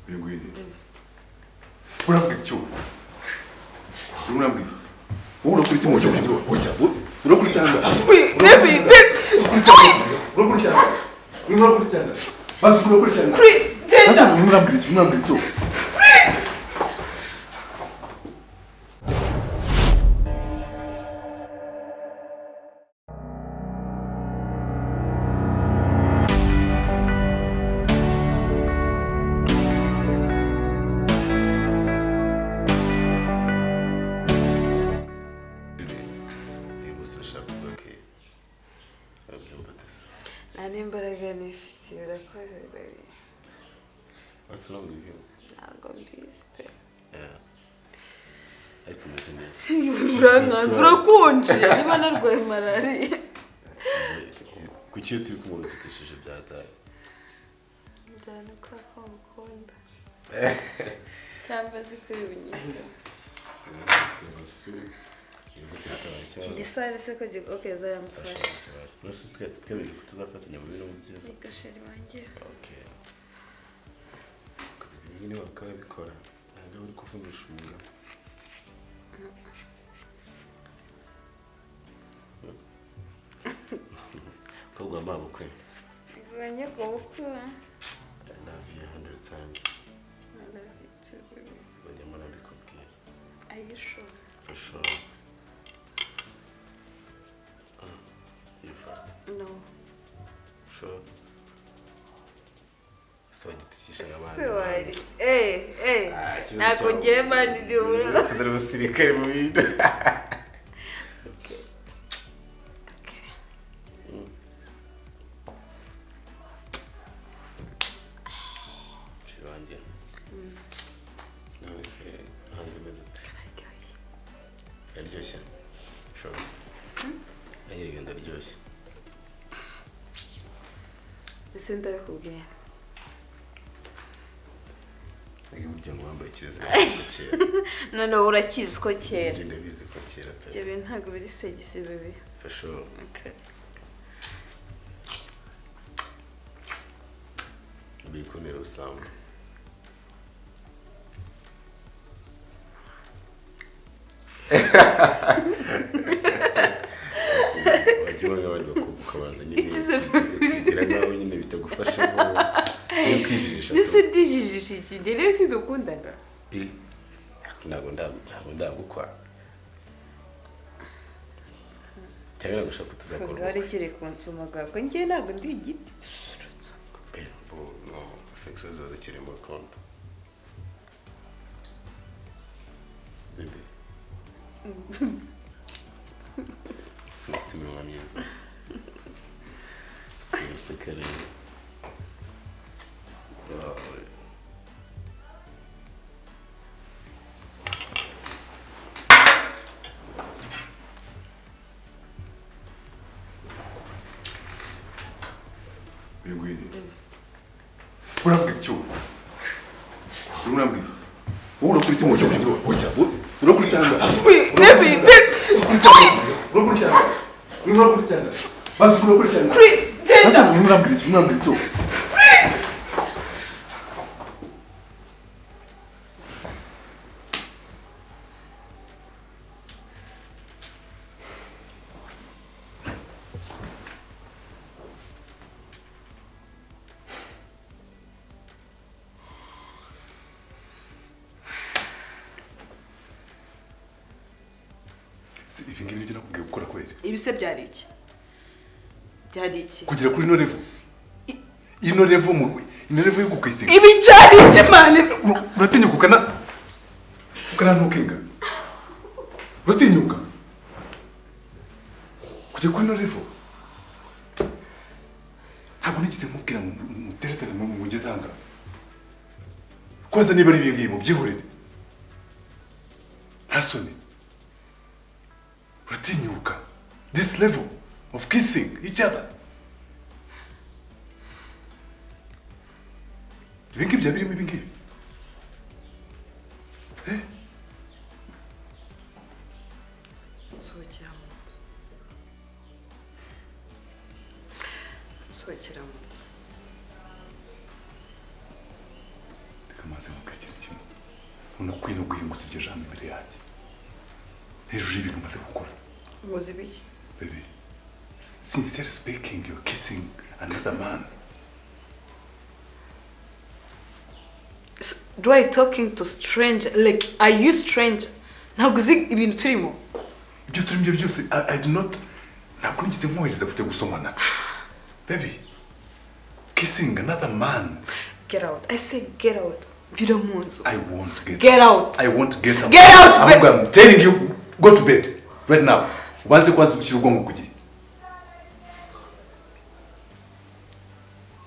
Uyu nguyu ni uravuga iki wowe? Urimo urambwira iki wowe? Urakora iki mu cyumba? Oya, urakora cyangwa Baby, baby. Urakora cyangwa urimo urakora cyangwa bazi urakora cyangwa Chris, genda. Urimo urambwira iki? Urimo urambwira iki wowe? Uyu munsi urashaka kuvuga ko urabyumva tese? Nta n'imbaraga nifitiye, urakoze baby. What's wrong with you? Ntabwo mbizi pe. Yeah. Ariko umeze neza. Urankanze, urakonje, niba narwaye malariya. Kuki iyo turi kumwe utetesheje byataye? Njyana kubera ko ngukunda cyangwa azi kuri bunyiteho. Iki gisare se ko okay, zaramfashe. Twemeje ko tuzafatanya mu bintu byiza. Niko chéri wanjye. Okay. Ibi nyine bakaba babikora, ntabwo uri kuvunisha umugabo. Umukobwa wa mabukwe. Igabanye ku bukwe. I love you 100 times. I love you too, baby. Bajya murabikubwira. Are you sure? For sure. You first. No. Sure. Se wagitikisha abandi. Se wari eh ntabwo ngiye mani ndi Kuzana umusirikare mu bintu. Okay. Okay. Chéri wanjye. None se hanze umeze ute? Kararyoshye. Yaryoshye. Sure. Nanjye rigenda ryoshye. Ese ndabikubwira. Ntabwo burya ngo wambaye ikirezi ntabwo kera. Noneho urakizi ko kera. Njye ndabizi ko kera pe. Ibyo bintu ntabwo biri sexy, baby. For sure. Okay. Biri kuntera ubusambo. Wajya ubona abandi bakobwa ukabanza nyine Iki se- ukigira nkaho nyine bitagufasha niyo kwijijisha. Ese ndijijisha iki? Njye rero sidukundana. Eh, ntabwo ndagukwa cyangwa ntabwo ushaka ko tuzakora ubukwe. Warekere kunsoma ko njye ntabwo ndi igiti. Baseball, no, affection ziba zikiri mu rukundo. Baby. Si ufite iminwa myiza. Useka rero. Wow. Uyu nguyu ni uravuga iki wowe? Urimo urambwira iki wowe? Urakora iki mu cyumba? Oya, urakora cyangwa Baby, baby. Urakora cyangwa urimo urakora cyangwa bazi urakora cyangwa Chris, genda. Urimo urambwira iki? Urimo urambwira iki wowe? Si ibi ngibi nibyo nakubwiye gukora kweri? Ibi se byari iki? Byari iki? Kugera kuri ino level, ino level mu ino level yo kukwisiga. Ibi byari iki, man? Uratinyuka ukanantukinga, uratinyuka kujya kuri ino level. Ntabwo nigeze nkubwira ngo muteretane ngo mugeze aha ngaha. Kwanza niba ari ibi ngibi mubyihorere, nta soni. Uratinyuka this level of kissing each other? Ibi ngibi byaba birimo ibi ngibi? Eh? Nsohokera mu nzu. Nsohokera mu nzu. Reka. Kamaze nkubwira ikintu kimwe. Unakwiye no guhingutsa iryo jambo imbere yanjye. Hejuru y'ibintu umaze gukora. Muzi ibiki? Baby, sincerely speaking, you're kissing another man. Do I talking to stranger? Like, are you stranger? Ntabwo uzi ibintu turimo. Ibyo turimo ibyo byose, I do not, ntabwo nigeze nkohereza kujya gusomana. Baby, kissing another man. Get out. I say get out. Mvira mu nzu. I won't get, Get out. I won't get out. Get out, Ahubwo I'm telling you, go to bed right now. Ubanze kwanza ushyire ubwonko ku gihe.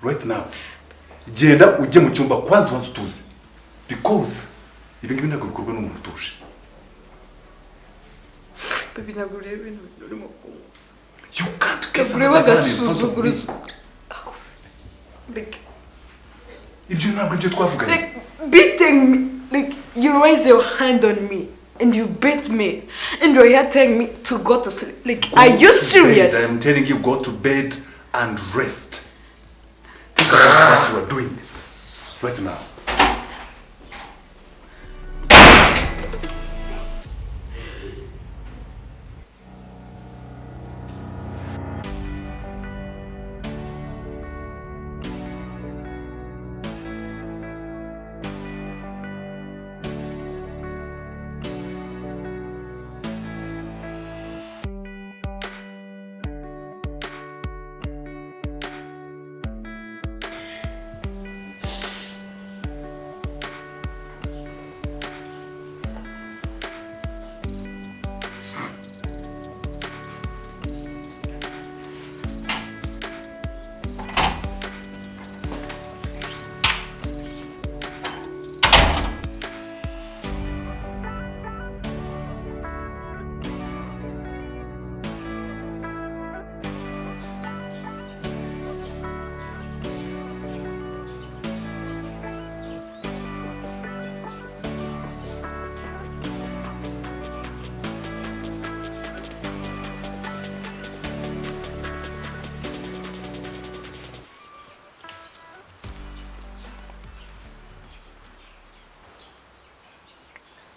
Right now. Genda ujye mu cyumba kwanza ubanze utuze. Because ibi ngibi ntabwo bikorwa n'umuntu utuje. Baby, ntabwo ureba ibintu urimo kunywa. You can't kiss Ntabwo ureba another man in front of me. agasuzuguro. Like, Ibyo ntabwo ibyo twavuganye. like beating me, like you raise your hand on me and you beat me and you're here telling me to go to sleep. Like, Go are you to bed. serious? I am telling you, go to bed and rest. Think about what you are doing right now.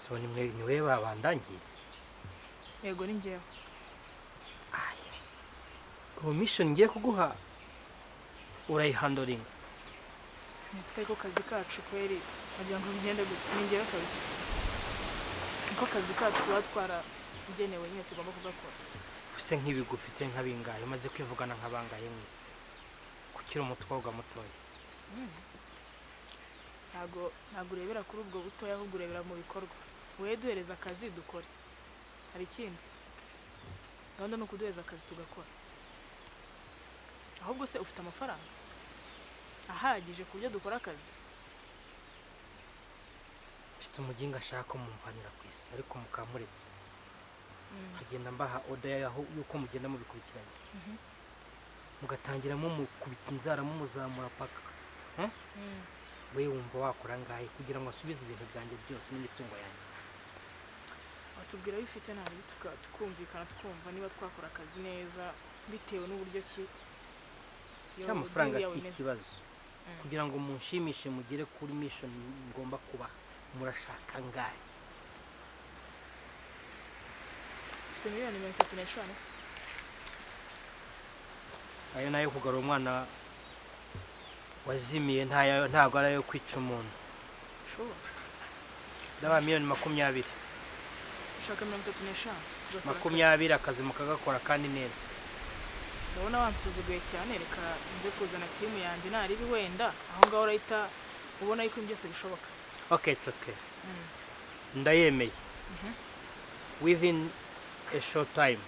So ni mwe niwe babandangiye? Yego ni njyewe. Aya. Ubu mission ngiye kuguha urayihandoringa. Nzi ko kazi kacu kweri wagira ngo bigende gute, ni njyewe kabisa. Niko kazi kacu tuba twaragenewe nyine tugomba kugakora. Use nk'ibigufite nk'abingahe umaze kwivugana nk'abangahe mwese kukiri umutwoga mutoya? Ntago urebera kuri ubwo butoya ahubwo urebera mu bikorwa. Wowe duhereza akazi dukore. Hari ikindi? Gahunda ni ukuduhereza akazi tugakora. Ahubwo se ufite amafaranga ahagije ku buryo dukora akazi? Mfite umuginga ashaka mumvanira ku isi ariko mukamuretse. Nkagenda mbaha order yaho yuko mugenda mubikurikiranye. Mugatangira mumukubita inzara mumuzamura paka. We wumva wakora ngahe kugira ngo asubize ibintu byanjye byose n'imitungo yanjye? Watubwira bifite nabi tukumvikana tukumva niba twakora akazi neza bitewe n'uburyo ki amafaranga si ikibazo. Kugira ngo munshimishe mugere kuri mission ngomba kuba murashaka ngahe? Mfite 35 miliyoni se. Ayo nayo kugarura umwana wazimiye ntago ari ayo kwica umuntu. Sure. Ndaba 20 miliyoni. Ushaka 35? 20 akazi mukagakora kandi neza. Ndabona wansuzuguye cyane, reka nze kuzana timu yanjye naribi wenda aho ngaho urahita ubona yuko byose bishoboka. Okay, it's okay. Ndayemeye. Within a short time.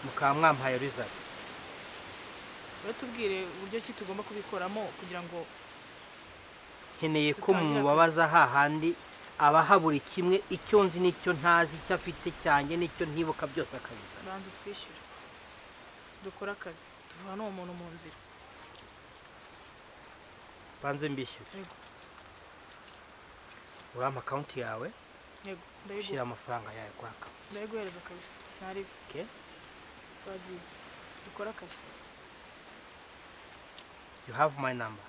Mukaba mwampaye result. Uratubwire uburyo ki tugomba kubikoramo kugira ngo nkeneye ko mubabaza hahandi abaha buri kimwe icyo nzi n'icyo ntazi icyo afite cyanjye n'icyo ntibuka byose akabizana. Banza twishyure. Dukora akazi tuvana uwo muntu mu nzira. Banze mbishyure. Urampa account yawe? Yego, ndayiguha. Shira amafaranga yawe kuri account. Ndayiguhereza kabisa. Ntari. Okay. Bagiye. Dukora akazi. You have my number.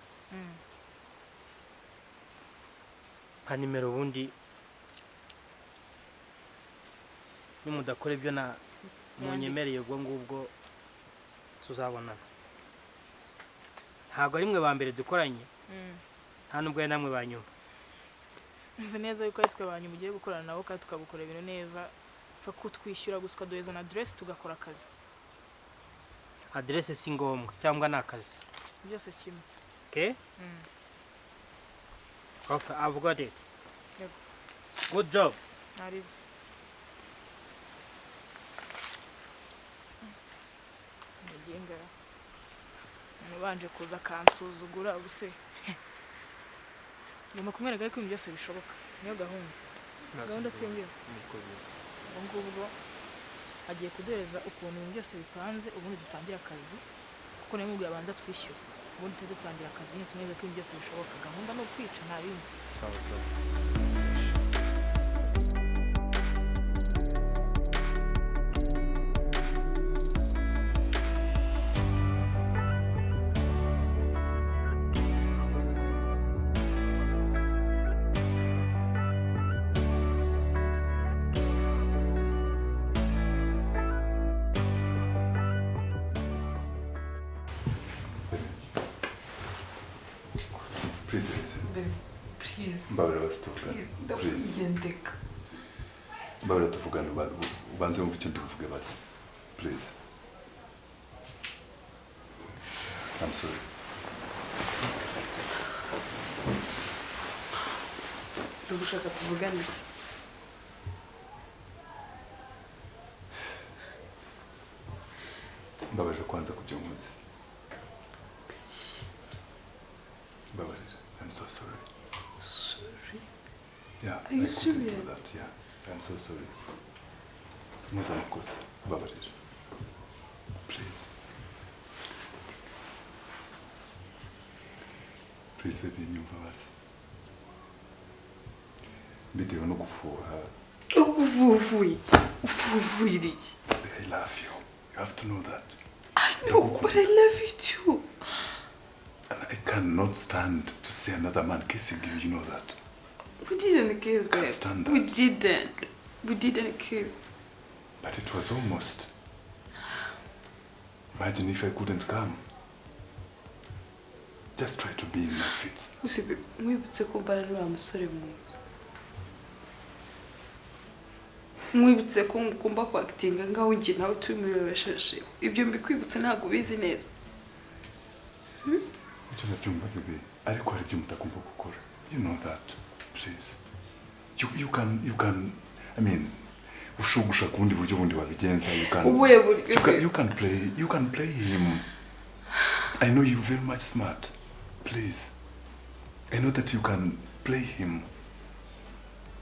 Nka nimero ubundi nimudakora ibyo na munyemereye ubwo ngubwo tuzabonana. Ntabwo ari mwe ba mbere dukoranye, nta nubwo ari namwe ba nyuma. Nzi neza yuko ari twe ba nyuma ugiye gukorana nabo kandi tukabukora ibintu neza, pfa kutwishyura gusa ukaduheza na aderesi tugakora akazi. Aderese si ngombwa cyangwa ni akazi byose kimwe. Okay? I've got it. Yego. Good job. Naribu. Muginga umubanje kuza akansuzugura ubuse ngomba kumwereka ko ibintu byose bishoboka, niyo gahunda. Gahunda si ngiyo. Ubwo ngubwo agiye kuduhereza ukuntu ibintu byose bipanze, ubundi dutangire akazi, kuko nawe mubwiye abanza twishyure, ubundi tujye dutangira akazi nyine tumwereke ko ibintu byose bishoboka. Gahunda ni ukwica nta bindi. Sawa sawa. Please, listen. Babe, please. Mbabarira basituka. Please, Please. ndakwiyendeka. Mbabarira tuvugane, ubanze wumve icyo ndibuvuge basi. Please. I'm sorry. Ndagushaka tuvugane iki? Mbabarira kwanza kubyo nkoze. Mbabarira. I'm so sorry. Sorry. Yeah, Are you I couldn't do serious? that. Yeah, I'm so sorry. Nkoze amakosa. Mbabarira. Please. Please baby, nyumva basi. Bitewe no gufuha. Uvuye iki? Uvuye iki? I love you. You have to know that. I know, but I love you too. And I cannot stand to see another man kissing you. You know that. We didn't kiss, Can't babe. stand that. We didn't. We didn't kiss. But it was almost. Imagine if I couldn't come. Just try to be in my feet. Gusa mwibutse ko mbana n'uriya musore mu nzu. Mwibutse ko ngomba kwakitinga ngaho njye nawe turi muri relationship. Ibyo mbikwibutse ntabwo ubizi neza. Ibyo ndabyumva bebe, ariko hari ibyo mutagomba gukora. You know that. Please. You can, I mean, ushobora gushaka ubundi buryo bundi wabigenza. You can, Ubuhe buryo? you can play him. I know you're very much smart. Please. I know that you can play him.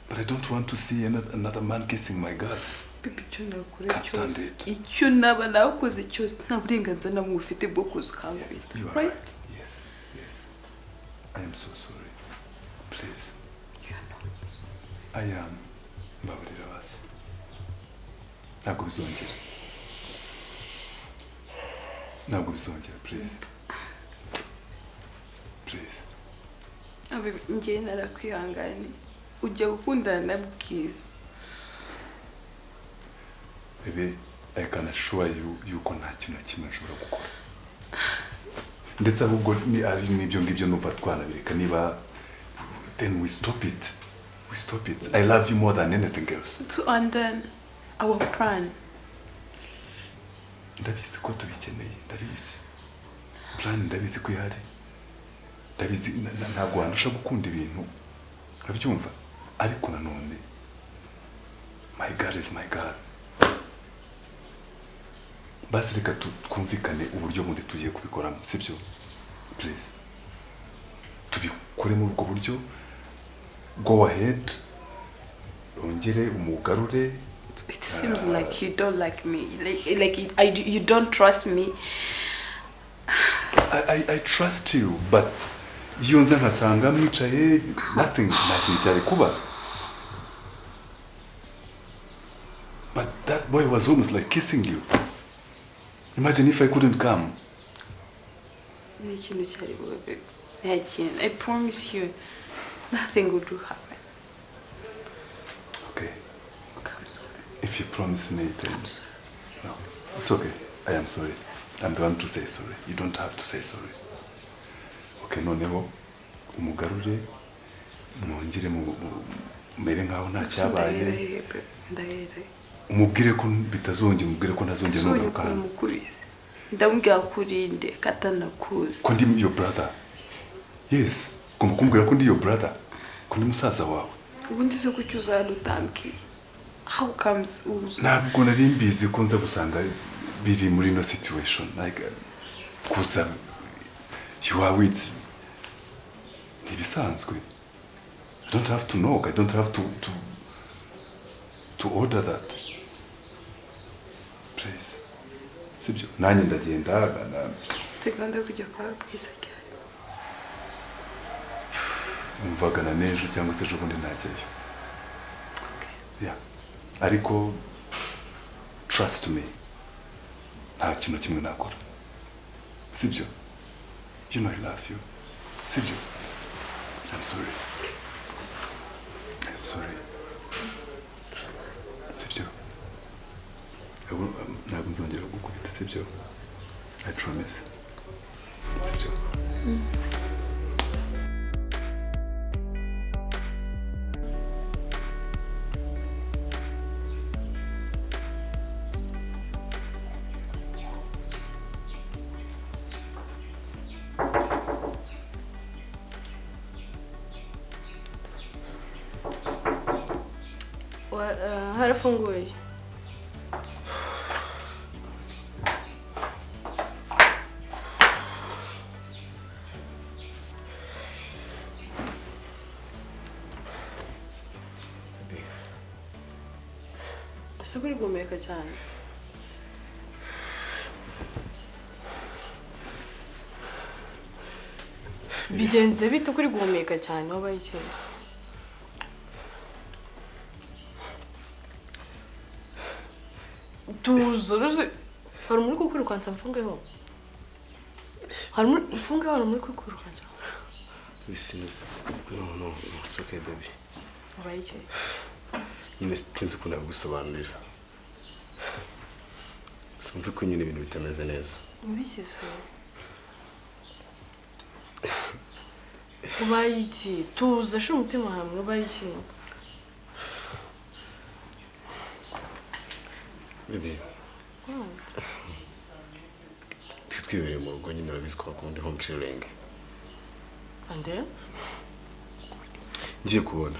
But I don't want to see another man kissing my girl. Baby, icyo nakora Can't stand cyose, it. icyo naba nakoze cyose, nta burenganzira na bumwe ufite bwo kuza ukankubita. You are Right? right. Yes, yes. I am so sorry. Please. You are not. I am. Mbabarira basi. Ntabwo bizongera. Ntabwo bizongera, please. Please. Abe njye narakwihangane. Ujya gukundana na Bwiza. Baby, I can assure you yuko nta kintu na kimwe nshobora gukora. Ndetse ahubwo ni ari n'ibyo ngibyo numva twanabireka niba, then we stop it. We stop it. I love you more than anything else. To undone our plan. Ndabizi ko tubikeneye, ndabizi. Plan ndabizi ko ihari. Ndabizi ntabwo wandusha gukunda ibintu. Urabyumva? Ariko nanone my girl is my girl. Basi reka twumvikane uburyo bundi tugiye kubikoramo, sibyo? Please. Tubikore muri ubwo buryo. Go ahead. Ongere umugarure. It seems like you don't like me. You don't trust me. I trust you, but iyo nza nkasanga mwicaye nothing, nta kintu cyari kuba. But that boy was almost like kissing you. Imagine if I couldn't come. Nta kintu cyari bube, babe. Nta kintu. I promise you, nothing would happen. promise me then. No, it's okay. I am sorry. I'm the one to say sorry. You don't have to say sorry. Okay, noneho umugarure mwongere mumere nkaho nta cyabaye. Ndahera. Umubwire ko bitazongera, umubwire ko ntazongera no kugaruka hano. Ndamubwira kurinde katanakuzi. Ko ndi your brother. Yes, ugomba kumbwira ko ndi your brother. Ko ndi musaza wawe. Ubundi se kuki uzarutambwiye? How comes uza? Ntabwo nari mbizi ko nza gusanga biri muri no situation like kuza iwawe it's ntibisanzwe. I don't have to knock. I don't have to order that. Please. Sibyo? Nanjye ndagenda mfite gahunda yo kujya kwa Bwiza cyane. Umvaga na n'ejo cyangwa se ejo bundi najyayo. Okay. Yeah. Ariko trust me. Nta kintu kimwe nakora. Sibyo? You know I love you. Sibyo? I'm sorry. I'm sorry. Sibyo? Ntabwo nzongera kugukubita, sibyo? I promise. Sibyo? Harafunguye. Ese uri guhumeka cyane? Bigenze bite kuri guhumeka cyane wabaye iki? Tuza ruzi hari umuntu uri kukwirukansa mfungeho. Hari umuntu mfungeho, hari umuntu uri kukwirukansa. No, it's okay baby. Wabaye iki? Nyine sinzi ukuntu nagusobanurira. Sinumva ko nyine ibintu bitameze neza. Ubishyize. Ubaye iki? Tuza shira umutima hamwe, ubaye iki? Baby. Twibereye mu rugo nyine urabizi ko bakunda home chilling. And then? Ngiye kubona.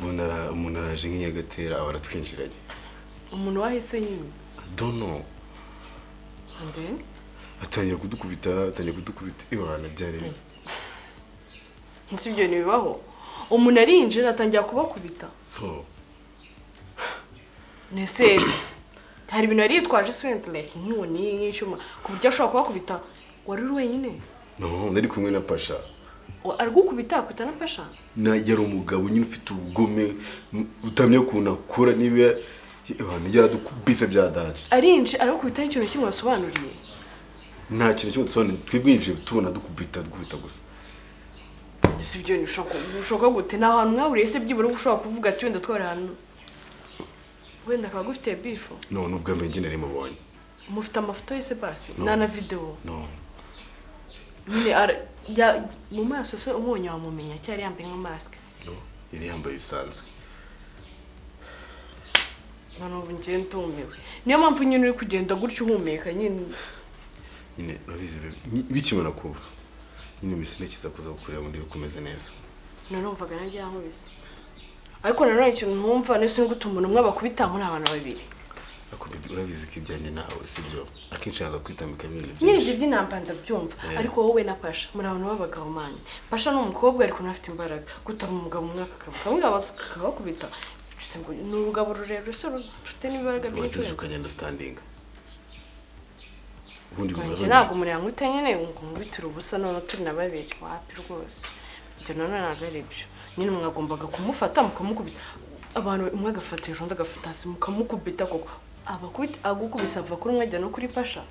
Umuntu araje nk'inyagatera aba aratwinjiranye. Umuntu wahise nyine? I don't know. And then? Atangira kudukubita ibana byari. Nsibyo ntibibaho. Umuntu arinjira atangira kubakubita. So. Nese hari ibintu yari yitwaje swent like nk'inkoni nk'icyuma ku buryo ashobora kubakubita. Wari uri wenyine? No, nari kumwe na Pasha. Aragukubita akubita na Pasha? Na yari umugabo nyine ufite ubugome utamye ukuntu akora niba abantu yaradukubise byadaje. Arinje aragukubita n'ikintu kimwe wasobanuriye? Nta kintu kimwe dusobanuriye, twibwinjiye tubona dukubita gusa. Si ibyo ntibishoboka gute? Nta hantu mwahuriye se byibura ushobora kuvuga ati wenda twari ahantu wenda akaba agufitiye bifu? No, nubwo mbere njye nari mubonye. Mufite amafoto ye se basi? Nta na video? No. Nyine mu maso se umubonye wamumenya cyari yambaye nka mask? No, yari yambaye bisanzwe. None ubu njye ndumiwe. Niyo mpamvu nyine uri kugenda gutyo uhumeka nyine. Nyine urabizi bikimara kuba. Nyine misinkiza kuza gukurira ngo ndebe kumeze neza. None numvaga nanjye yankubise. Ariko nanone ikintu ntumva nese ni gute umuntu umwe abakubita muri abantu babiri. Ariko baby urabizi ko ibyanjye nawe sibyo. Akenshi yaza kwitambika ibintu byinshi. Nyine ibyo by'intambara ndabyumva. Ariko wowe na Pasha muri abantu b'abagabo mani. Pasha ni umukobwa ariko ntafite imbaraga. Gutama umugabo umwe akavuga akabakubita. Ni urugabo rurerure se rufite n'imbaraga byinshi. Waje ukagenda standing. Ubundi ntabwo umuntu yankubita nyine ngo nkubitire ubusa none turi na babiri. Wapi rwose. Ibyo nanone ntabwo ari byo. Nyine mwagombaga kumufata mukamukubita. Abantu umwe agafata hejuru undi agafata hasi mukamukubita koko. Abakubita agukubisa ava kuri umwe ajya no kuri Pasha.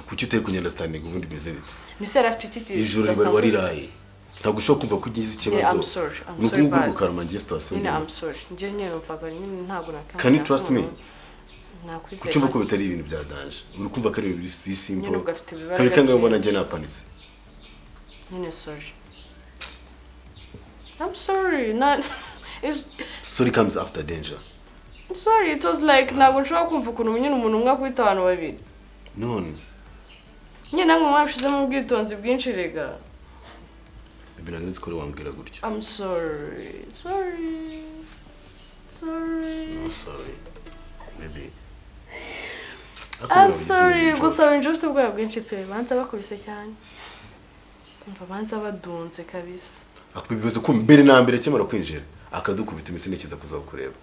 Kuki utari kunyenda standing ubundi bimeze bite? Mise yari afite iki Ijoro riba wariraye. Ntabwo ushobora kumva ko ugize ikibazo. I'm sorry. I'm sorry. Nuko ukarama ngiye situation. Nyine I'm sorry. Njye nyine numvaga nyine ntabwo nakanga. Can you trust me? Nakwizeye. Kucyumva ko bitari ibintu bya danger, uri kumva ko ari ibintu biri simple. Nyine ubwo afite ibibaraga Kabiri kangahe ubona byinshi. njye napanitse? Nyine sorry, I'm sorry, not it's Sorry comes after danger. Sorry, it was like ntabwo nshobora kumva ukuntu nyine umuntu umwe akubita abantu babiri. None Nyine namwe mwabishizemo ubwitonzi bwinshi rega. Baby, ntabwo nzi ko wari wambwira gutyo. I'm sorry, sorry, sorry. No, sorry baby. I'm sorry. Gusa winjira ufite ubwoba bwinshi pe. Banza bakubise cyane, umva banza badunze kabisa. Akwibaza ko mbere na mbere akimara kwinjira akadukubita imitsi nikiza kuza kukureba.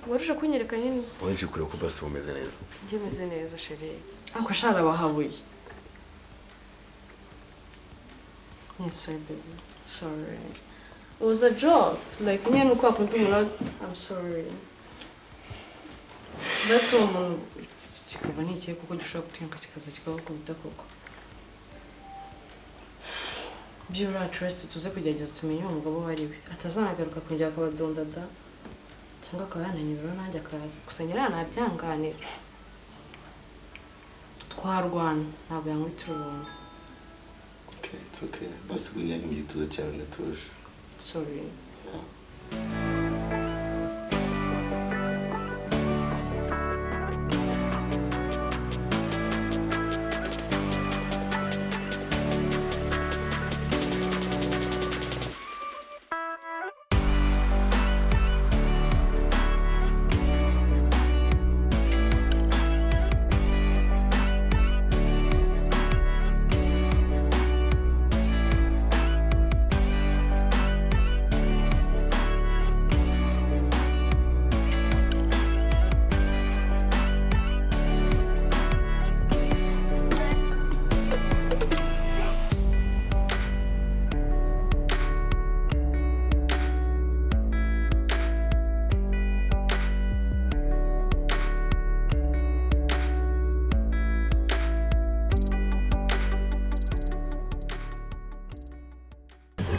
Waruje kunyereka nyine. Wanjye kureba ko basi umeze neza. Njye meze neza chérie. Ako shara bahabuye. Yes, sorry baby. Sorry. It was a joke. Like nyine nuko akunda umuntu. I'm sorry. Basi uwo muntu kikaba ni ikihe kuko gishobora gutinyuka kikaza kikagukubita koko. Byibura trust tuze kugerageza tumenye uwo mugabo uwo ari we. Atazanagaruka kongera akabadonda da. Cyangwa akaba yananyura nanjye akaza. Gusa nyira ntabyanganira. Twarwana ntabwo yankubitira ubuntu. Okay, it's okay. Basi gunya mu gituza cyawe ndatuje. Sorry. Yeah.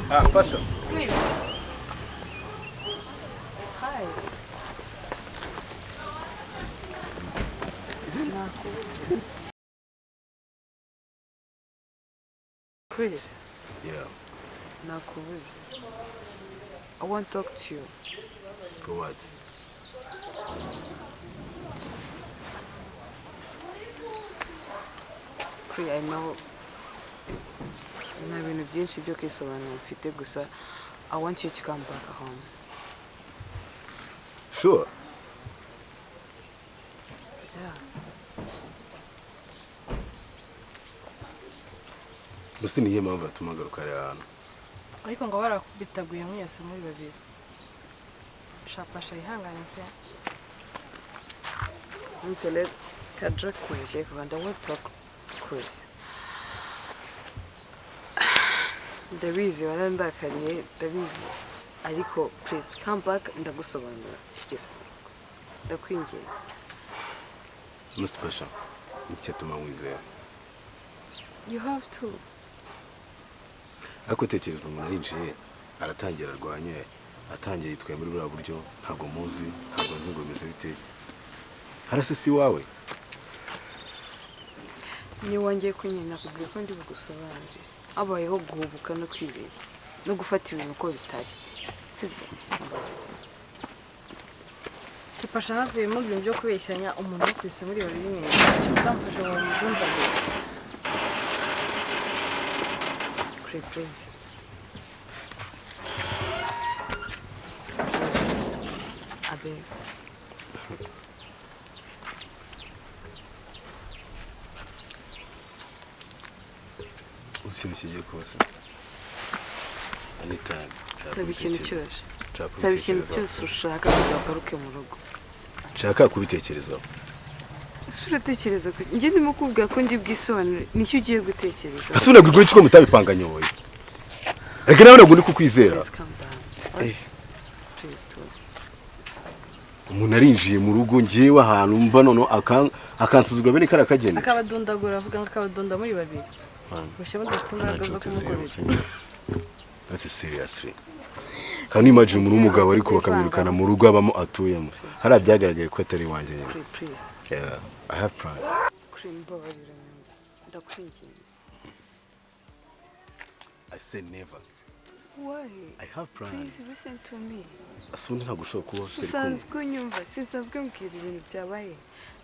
Ah, Pasha. Please. Hi. Chris. Yeah. Nakubuze. I want to talk to you. For what? Chris, I know nta bintu byinshi byo kwisobanura mfite gusa I want you to come back home. Sure. Yeah. Gusa niyo mpamvu atuma agaruka ari hano. Ariko ngo barakubitaguye mwese muri babiri. Shapasha ihangane pe. Ntele ka joke tuzishyire ku Rwanda. I want to talk Chris. Ndabizi warandakariye, ndabizi, ariko please come back ndagusobanurira kugeza mu rugo. Ndakwinginze. Miss Pasha, nicyo atuma nkwizera. You have to. Ariko tekereza umuntu arinjiye aratangira arwanye, atangiye yitwaye muri buriya buryo, ntabwo muzi, ntabwo azi ngo bimeze bite. Harasisi wawe. Ni wangiye kunyina kubwira ko ndi bugusobanurire. Habayeho guhubuka no kwibeshya no gufata ibintu uko bitari, sibyo? Si Pasha havuyemo ibintu byo kubeshyanya umuntu wakubise muri babiri nyine. Icyo mutamufashe ngo mudundagure. Kure please. Abe. Ikintu kigiye kuba se? Anytime. Nsaba ikintu cyose. Nsaba ikintu cyose ushaka kugira ngo ugaruke mu rugo. Nshaka kubitekerezaho. Ese uratekereza ko njye ndimo kubwira ko ndi bwisobanure nicyo ugiye gutekereza? Ese unabwirwa n'iki ko mutabipanganye wowe? Reka nawe ntabwo ndi kukwizera. Umuntu arinjiye mu rugo njyewe ahantu mva noneho akansuzugura bene kariya kageni. Akabadundagura avuga ngo akabadunda muri babiri. That is seriously. Can you imagine umuntu w'umugabo ariko bakamwirukana mu rugo abamo atuyemo? Hariya byagaragaye ko atari iwanjye nyine. Please. Yeah, I have plan. Kuri mbabarira nyumva. Ndakwinginze. I say never. Why? I have plan. Please listen to me. Asundi ntabwo ushobora kuba tutari kumwe. Usanzwe unyumva, sinsanzwe mbwira ibintu byabaye.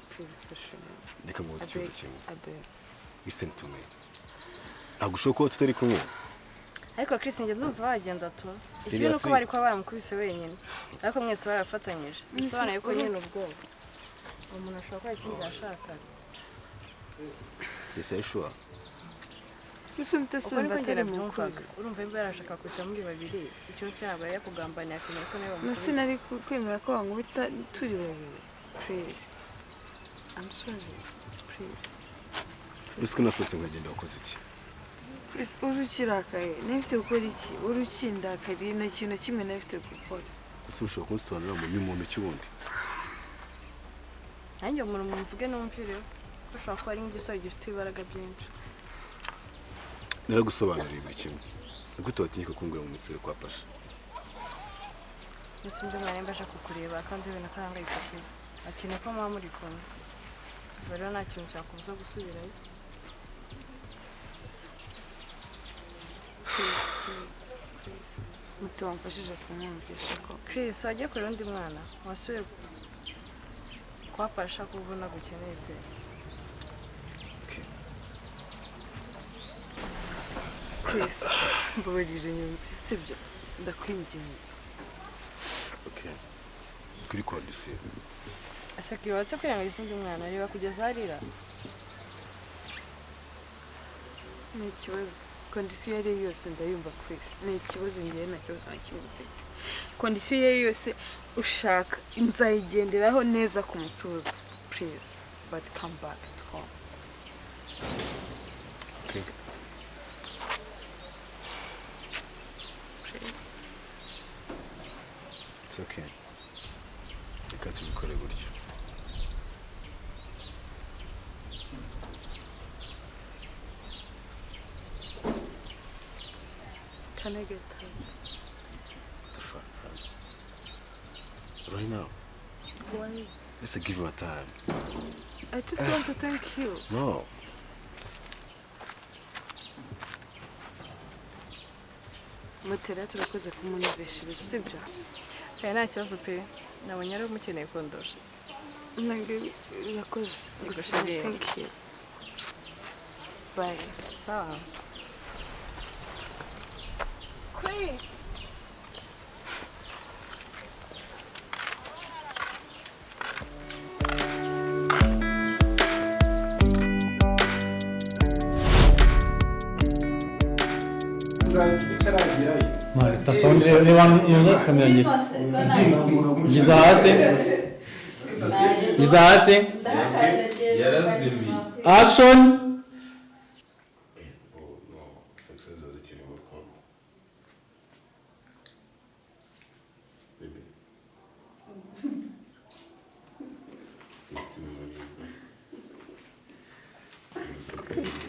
Please fasha nyumva. Reka mubaze ikibazo kimwe. I beg. Listen to me. Ntabwo ushobora kuba tutari kumwe. Ariko Chris njye ndumva bagenda tu. Ikibi nuko Seriously? bari kuba baramukubise wenyine. Ariko mwese barafatanyije. Bisobanuye ko nyine ubwoba. Umuntu ashobora kuba ikindi yashakaga. Yes, are you sure? Gusa Uko umutasi niko njye atari mukuru. nabyumvaga. Urumva imba yarashaka kujya muri babiri. Ikibazo cyaba yakugambaniye akemera ko nawe Nasi bamukubita. nari kwemera ko bankubita turi babiri. Please. I'm sorry. Please. Ese ko nasohotse nkagenda wakoze iki? Please, uri ukirakaye. Nari mfite gukora iki? Uri ukindakariye nta kintu na kimwe nari mfite gukora. Ese ushobora kunsobanurira ngo ni muntu ki wundi? Nanjye umuntu mumvuge numvire. Ko ashobora kuba ari nk'igisore gifite ibaraga byinshi. Naragusobanuriye buri kimwe. Ni gute watinyuka kumbwira ngo nsubire kwa Pasha? Gusa undi mwana nimba ashaka kukureba kandi ubona ko ahangayitse pe. Akeneye ko muba muri kumwe. Ubwo rero nta kintu cyakubuza gusubirayo. Muti wamfashije kumwumvisha ko Chris wagiye kureba undi mwana wasubiye kwa Pasha kuko ubona agukeneye pe. Okay. Chris, mbabarira nyumva. Sibyo? Ndakwinginze. Okay. Kuri condition. Ese kibatse kwirengagiza undi mwana reba kugeza arira. Ni ikibazo. Condition iyo ari yo yose ndayumva Chris. Ni ikibazo njyewe nta kibazo na kimwe mfite. Condition iyo ari yo yose ushaka nzayigenderaho neza ku mutuzo. Please, but come back to home. Okay. Please. It's okay. Reka tubikore gutyo. Can I get hug? What the fuck, man? Right now. Why? Let's give him a time. I just want to thank you. No. Mutera turakoze kumunyumvishiriza, sibyo? Oya nta kibazo pe. Nabonye ari umukeneye kundusha. Ntabwo urakoze. Gusa Gushimira. thank you. Bye. Sawa. Chris! Reba iyo kamera ngira. Ngiza hasi. Ngiza hasi. Yarazimiye. Action. Oh, no. Affection ziba zikenewe mu rukundo. Baby. Sinfite iminwa myiza. Sinaseka neza.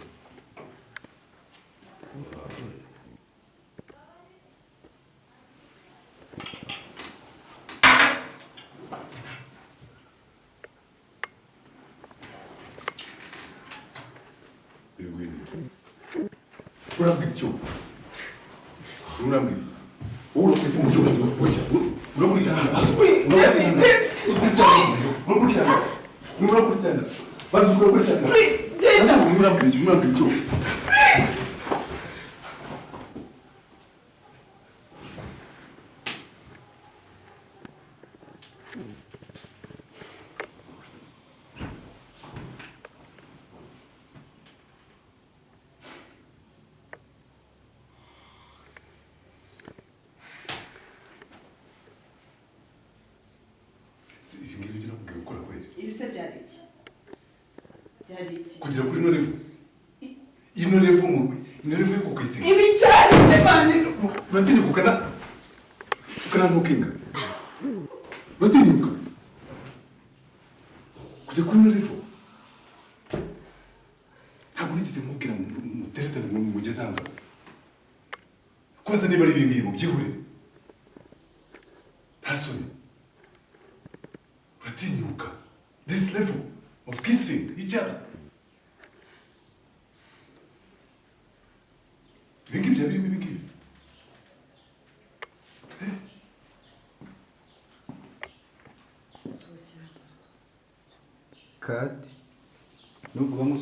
Urambwira icyo? Urambwira iki? Wowe urafite umuco urakurikirana. Urakurikirana. Urakurikirana. Bazi urakurikirana. Please, genda. Urambwira iki? Urambwira icyo? Ibi ngibi byo nakubwiye gukora kweli. Ibi se byari iki? Byari iki? Kugera kuri ino level. Ino level mu ino level yo kukwisiga. Ibi byari iki man? Uratinyuka ukanantukinga. Uratinyuka. Kujya kuri ino level. Ntabwo nigeze nkubwira ngo muteretane ngo mugeze hano. Kwanza niba ari ibi ngibi mubyihorere. Nta soni. Uratinyuka. This level. of kissing each other. Ibi ngibi byaba birimo ibi ngibi. Cut. Nuvuga ngo